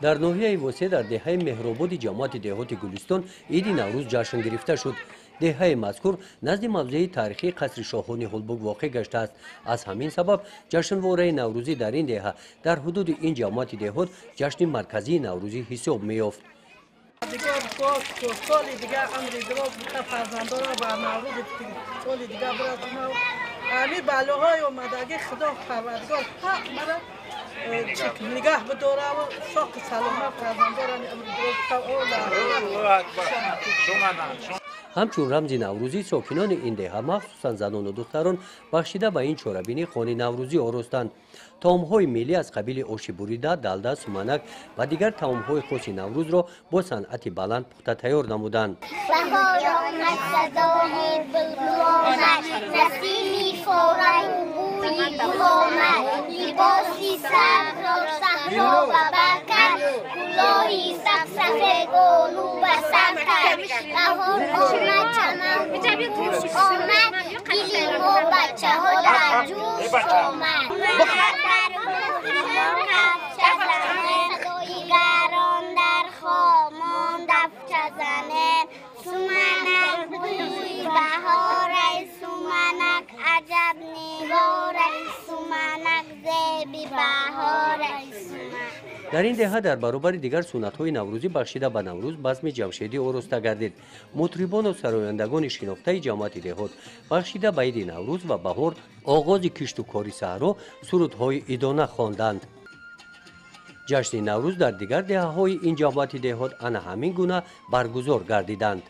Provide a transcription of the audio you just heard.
Дар ноҳияи Восеъ, дар деҳаи Меҳрободи ҷамоати деҳоти Гулистон иди Наврӯз ҷашн гирифта шуд. Деҳаи мазкур назди мавзеи таърихии қасри шоҳони Ҳулбук воқеъ гаштааст. Аз ҳамин сабаб ҷашнвораи наврӯзӣ дар ин деҳа дар ҳудуди ин ҷамоати деҳот ҷашни марказии наврӯзӣ ҳисоб меёфт. Соли дига амри дроз фарзандора ба наврӯзи соли дига бирасонав. Ҳами балоҳои омадагӣ Худо Парвардигор ҳақ мара нигаҳ бидораву соқи саломат фарзандора амри дроз. Ҳамчун рамзи наврӯзӣ сокинони ин деҳа, махсусан занону духтарон, бахшида ба ин чорабинӣ хони наврӯзӣ оростанд. Таомҳои миллӣ аз қабили оши бурида, далда, суманак ва дигар таомҳои хоси наврӯзро бо санъати баланд пухта тайёр намуданд. Баҳор омад, садои булбул омад, насими форангу бӯи гул омад, либоси сабзро саҳро ба бар кард, кулоҳи сабсафед болу ба сар кард. Баҳор омад, чаман гӯш омад, дили мо бачаҳо дар ҷӯш омад. Дигарон дар хомон дафча занем, суманак бӯи баҳорай, суманак аҷаб нигорай, суманак зеби баҳорай, суманак. Дар ин деҳа дар баробари дигар суннатҳои наврӯзӣ бахшида ба Наврӯз базми ҷамшедӣ ороста гардид. Мутрибону сарояндагони шинохтаи ҷамоати деҳот бахшида ба иди Наврӯз ва баҳор, оғози кишту кори саҳро сурудҳои идона хонданд. Ҷашни Наврӯз дар дигар деҳаҳои ин ҷамоати деҳот ана ҳамин гуна баргузор гардиданд.